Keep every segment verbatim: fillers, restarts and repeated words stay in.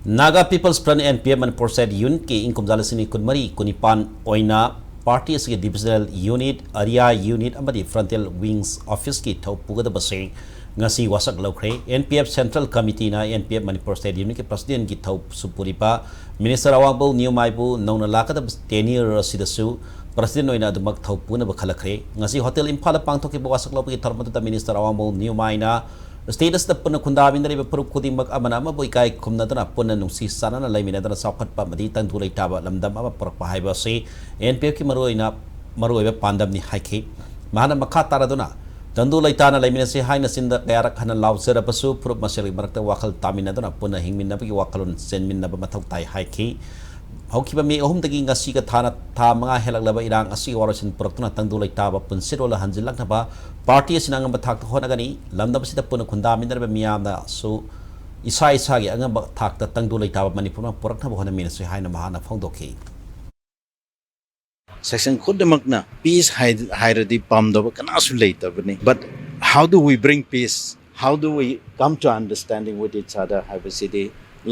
Naga People's Front, N P F, Manipur State Unit ꯀꯤ ꯏꯪ ꯀꯨꯝꯖꯥ ꯂꯤꯁꯤꯡ ꯑꯅꯤ ꯀꯨꯟꯃꯔꯤ ꯀꯨꯟꯅꯤꯄꯥꯟ ꯑꯣꯏꯅ party ꯑꯁꯤꯒꯤ divisional unit, area unit ꯑꯃꯗꯤ frontal wings office ꯀꯤ ꯊꯧ ꯄꯨꯒꯗꯕꯁꯤꯡ ꯉꯁꯤ ꯋꯥꯁꯛ ꯂꯧꯈ꯭ꯔꯦ꯫ N P F Central Committee ꯅ N P F Manipur State Unit ꯀꯤ President ꯀꯤ ꯊꯧꯁꯨ ꯄꯨꯔꯤꯕ Minister ꯑꯋꯥꯡꯕꯧ ꯅꯤꯌꯨꯃꯥꯏꯕꯨ ꯅꯧꯅ ꯂꯥꯛꯀꯗꯕ tenure ꯑꯁꯤꯗꯁꯨ President ꯑꯣꯏꯅ ꯑꯗꯨꯃꯛ ꯊꯧ ꯄꯨꯅꯕ ꯈꯜꯂꯛꯈ꯭ꯔꯦ꯫ ꯉꯁꯤ Hotel ꯏꯝꯐꯥꯜꯗ ꯄꯥꯡꯊꯣꯛꯈꯤꯕ ꯋꯥꯁꯛ ꯂꯧꯕꯒꯤ ꯊꯧꯔꯝ ꯑꯗꯨꯗ Minister ꯑꯋꯥꯡꯕꯧ ꯅꯤꯌꯨꯃꯥꯏꯅ state ꯑꯁꯤꯗ ꯄꯨꯟꯅ ꯈꯨꯟꯗꯥꯃꯤꯟꯅꯔꯤꯕ ꯐꯨꯔꯨꯞ ꯈꯨꯗꯤꯡꯃꯛ ꯑꯃꯅ ꯑꯃꯕꯨ ꯏꯀꯥꯏ ꯈꯨꯝꯅꯗꯨꯅ ꯄꯨꯟꯅ ꯅꯨꯡꯁꯤ ꯆꯥꯟꯅꯅ ꯂꯩꯃꯤꯟꯅꯗꯨꯅ ꯆꯥꯎꯈꯠꯄ ꯑꯃꯗꯤ ꯇꯪꯗꯨ ꯂꯩꯇꯥꯕ ꯂꯝꯗꯝ ꯑꯃ ꯄꯨꯔꯛꯄ ꯍꯥꯏꯕ ꯑꯁꯤ N P F ꯀꯤ ꯃꯔꯨꯑꯣꯏꯅ, ꯃꯔꯨꯑꯣꯏꯕ ꯄꯥꯟꯗꯝꯅꯤ ꯍꯥꯏꯈꯤ꯫ ꯃꯍꯥꯛꯅ ꯃꯈꯥ ꯇꯥꯔꯗꯨꯅ ꯇꯪꯗꯨ ꯂꯩꯇꯥꯅ ꯂꯩꯃꯤꯟꯅꯁꯤ ꯍꯥꯏꯅ ꯆꯤꯟꯗ ꯀꯌꯥꯔꯛ ꯍꯟꯅ ꯂꯥꯎꯖꯔꯕꯁꯨ ꯐꯨꯔꯨꯞ ꯃꯁꯦꯜꯒꯤ ꯃꯔꯛꯇ ꯋꯥꯈꯜ ꯇꯥꯃꯤꯟꯅꯗꯨꯅ ꯄꯨꯟꯅ ꯍꯤꯡꯃꯤꯟꯅꯕꯒꯤ ꯋꯥꯈꯜꯂꯣꯟ ꯆꯦꯟꯃꯤꯟꯅꯕ ꯃꯊꯧ ꯇꯥꯏ ꯍꯥꯏꯈꯤ꯫ ꯍꯧꯈꯤꯕ ꯃꯦ ꯑꯍꯨꯝꯗꯒꯤ ꯉꯁꯤꯒ ꯊꯥꯅ ꯊꯥ ꯃꯉꯥ ꯍꯦꯜꯂꯛꯂꯕ ꯏꯔꯥꯡ ꯑꯁꯤꯒꯤ ꯋꯥꯔꯣꯏꯁꯤꯟ ꯄꯨꯔꯛꯇꯨꯅ ꯇꯪꯗꯨ ꯂꯩꯇꯥꯕ ꯄꯨꯟꯁꯤꯔꯣꯜ ꯍꯟꯖꯤꯜꯂꯛꯅꯕ party ꯑꯁꯤꯅ ꯑꯉꯝꯕ ꯊꯥꯛꯇ ꯍꯣꯠꯅꯒꯅꯤ꯫ ꯂꯝꯗꯝ ꯑꯁꯤꯗ ꯄꯨꯟꯅ ꯈꯨꯟꯗꯥꯃꯤꯟꯅꯔꯤꯕ ꯃꯤꯌꯥꯝꯅꯁꯨ ꯏꯁꯥ ꯏꯁꯥꯒꯤ ꯑꯉꯝꯕ ꯊꯥꯛꯇ ꯇꯪꯗꯨ ꯂꯩꯇꯥꯕ ꯃꯅꯤꯄꯨꯔ ꯑꯃ ꯄꯨꯔꯛꯅꯕ ꯍꯣꯠꯅꯃꯤꯟꯅꯁꯤ ꯍꯥꯏꯅ ꯃꯍꯥꯛꯅ ꯐꯣꯡꯗꯣꯛꯈꯤ꯫ Section ꯈꯨꯗꯤꯡꯃꯛꯅ peace ꯍꯥꯏ-, ꯍꯥꯏꯔꯗꯤ ꯄꯥꯝꯗꯕ ꯀꯅꯥꯁꯨ ꯂꯩꯇꯕꯅꯤ꯫ But how do we bring peace? How do we come to understanding with each other ꯍꯥꯏꯕꯁꯤꯗꯤ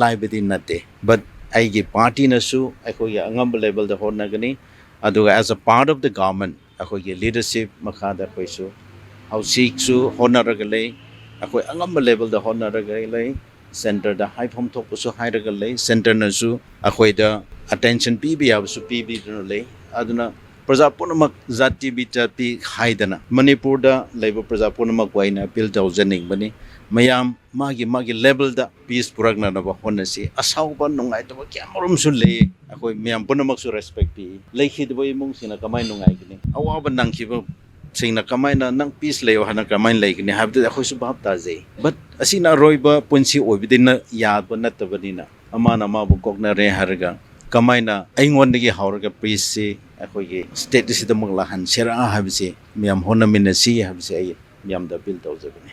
ꯂꯥꯏꯕꯗꯤ ꯅꯠꯇꯦ꯫ But ꯑꯩꯒꯤ party ꯅꯁꯨ ꯑꯩꯈꯣꯏꯒꯤ ꯑꯉꯝꯕ level ꯗ ꯍꯣꯠꯅꯒꯅꯤ꯫ ꯑꯗꯨꯒ as a part of the government, ꯑꯩꯈꯣꯏꯒꯤ leadership ꯃꯈꯥꯗ ꯑꯩꯈꯣꯏꯁꯨ ꯍꯧꯖꯤꯛꯁꯨ ꯍꯣꯠꯅꯔꯒ ꯂꯩ꯫ ꯑꯩꯈꯣꯏ ꯑꯉꯝꯕ level ꯗ ꯍꯣꯠꯅꯔꯒ ꯂꯩ꯫ Centre ꯗ ꯍꯥꯏꯐꯝ ꯊꯣꯛꯄꯁꯨ ꯍꯥꯏꯔꯒ ꯂꯩ꯫ Centre ꯅꯁꯨ ꯑꯩꯈꯣꯏꯗ attention ꯄꯤꯕ ꯌꯥꯕꯁꯨ ꯄꯤꯕꯤꯗꯨꯅ ꯂꯩ꯫ ꯑꯗꯨꯅ ꯄ꯭ꯔꯖꯥ ꯄꯨꯝꯅꯃꯛ ꯖꯥꯇꯤ ꯕꯤꯖꯥꯇꯤ ꯈꯥꯏꯗꯅ ꯃꯅꯤꯄꯨꯔꯗ ꯂꯩꯕ ꯄ꯭ꯔꯖꯥ ꯄꯨꯝꯅꯃꯛꯄꯨ ꯑꯩꯅ appeal ꯇꯧꯖꯅꯤꯡꯕꯅꯤ꯫ ꯃꯌꯥꯝ ꯃꯥꯒꯤ ꯃꯥꯒꯤ level ꯗ peace ꯄꯨꯔꯛꯅꯅꯕ ꯍꯣꯠꯅꯁꯤ꯫ ꯑꯁꯥꯎꯕ ꯅꯨꯡꯉꯥꯏꯇꯕ ꯀꯌꯥꯃꯔꯨꯝꯁꯨ ꯂꯩ꯫ ꯑꯩꯈꯣꯏ ꯃꯌꯥꯝ ꯄꯨꯝꯅꯃꯛꯁꯨ respect ꯄꯤ꯫ ꯂꯩꯈꯤꯗꯕ ꯏꯃꯨꯡꯁꯤꯡꯅ ꯀꯃꯥꯏꯅ ꯅꯨꯡꯉꯥꯏꯒꯅꯤ? ꯑꯋꯥꯕ ꯅꯪꯈꯤꯕꯁꯤꯡꯅ ꯀꯃꯥꯏꯅ ꯅꯪ peace ꯂꯩꯌꯣ ꯍꯥꯏꯅ ꯀꯃꯥꯏꯅ ꯂꯩꯒꯅꯤ ꯍꯥꯏꯕꯗꯨꯗꯤ ꯑꯩꯈꯣꯏꯁꯨ ꯚꯥꯞ ꯇꯥꯖꯩ꯫ But ꯑꯁꯤꯅ ꯑꯔꯣꯏꯕ ꯄꯨꯟꯁꯤ ꯑꯣꯏꯕꯗꯤ ꯅ-, ꯌꯥꯕ ꯅꯠꯇꯕꯅꯤꯅ ꯑꯃꯅ ꯑꯃꯕꯨ ꯀꯣꯛꯅꯔꯦ ꯍꯥꯏꯔꯒ ꯀꯃꯥꯏꯅ ꯑꯩꯉꯣꯟꯗꯒꯤ ꯍꯧꯔꯒ peace ꯁꯤ ꯑꯩꯈꯣꯏꯒꯤ state ꯑꯁꯤꯗꯃꯛ ꯂꯥꯛꯍꯟꯁꯤꯔꯥ ꯍꯥꯏꯕꯁꯤ ꯃꯌꯥꯝ ꯍꯣꯠꯅꯃꯤꯟꯅꯁꯤ ꯍꯥꯏꯕꯁꯤ ꯑꯩ ꯃꯌꯥꯝꯗ appeal ꯇꯧꯖꯕꯅꯤ꯫